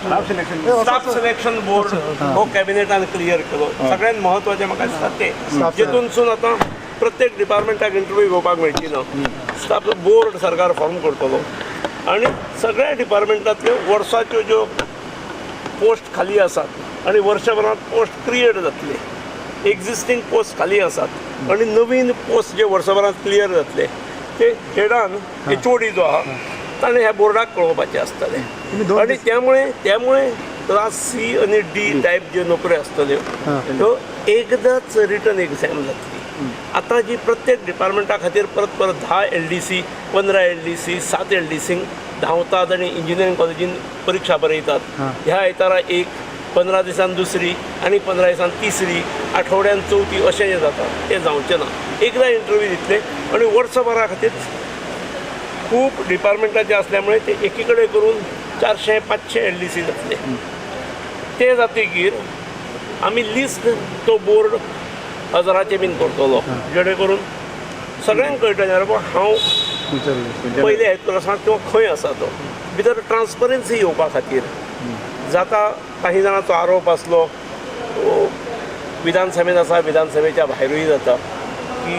Staff selection board हो कॅबिनेटान clear केलो. सगळ्यात म्हत्वाचें म्हाका दिसता तें, जेतूनसून आतां प्रत्येक डिपार्टमेंटाक इंटरव्यू घेवपाक मेळची ना. स्टाफ बोर्ड सरकार फॉर्म करतलो आनी सगळ्या डिपार्टमेंटांतल्यो वर्साच्यो ज्यो पोस्ट खाली आसात आनी वर्सभरांत पोस्ट क्रिएट जातले, एक्झिस्टींग पोस्ट खाली आसात आनी नवीन पोस्ट जे वर्सभरांत क्लियर जातले ते हेडान एचओडी जो आहा ताणें ह्या बोर्डाक कळोवपाचें आसतलें. आनी त्यामुळे त्यामुळे क्लास सी आनी डी टायप ज्यो नोकऱ्यो आसतल्यो त्यो एकदांच रिटन एग्झाम जातली. आतां जी प्रत्येक डिपार्टमेंटा खातीर परत परत 10 LDC, 15 LDC, 7 LDC धांवतात आनी इंजिनियरींग कॉलेजीन परिक्षा बरयतात. ह्या आयतारा एक, 15 दिसान दुसरी आनी 15 दिसान तिसरी, आठवड्यान चवथी, अशें जें जाता तें जावचें ना. एकदां इंटरव्यू दितले आनी वर्सभरा खातीर खूब डिपार्टमेंटाचे असल्यामुळे ते एकी कडेन करून 400 500 LDC जातले. ते जातकीर आमी लिस्ट तो बोर्ड हजाराचे बीन करतलो, जेणे करून सगळ्यांक कळटलें अरे बाबा हांव पयले हेतून आसा किंवा खंय आसा तो. भितर ट्रान्सपरन्सी येवपा खातीर जाता. काही जाणांचो आरोप आसलो, विधानसभेन आसा, विधानसभेच्या भायरूय जाता की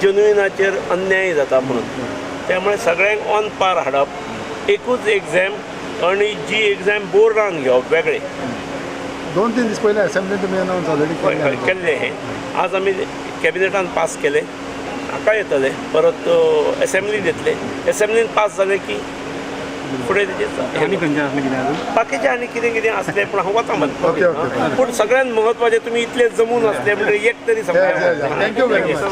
जेन्युइनाचेर अन्याय जाता म्हणून. त्यामुळे सगळ्यांक ऑन पार हाडप, एकूच एग्झाम आनी जी एग्झाम बोर्डान घेवप वेगळें. 2-3 दीस पयलीं असेंब्लीन तुमी अनावन्स ऑलरेडी हय, केल्लें हें आज आमी कॅबिनेटान पास केलें. हाका येतलें परत एसेंब्लीन येतलें. एसेंब्लीन पास जालें की फुडें तेजें बाकीचें आनी कितें कितें आसलें पूण हांव वता मरे. पूण सगळ्यांत म्हत्वाचें तुमी इतले जमून आसले म्हणजे एक तरी thank you very much.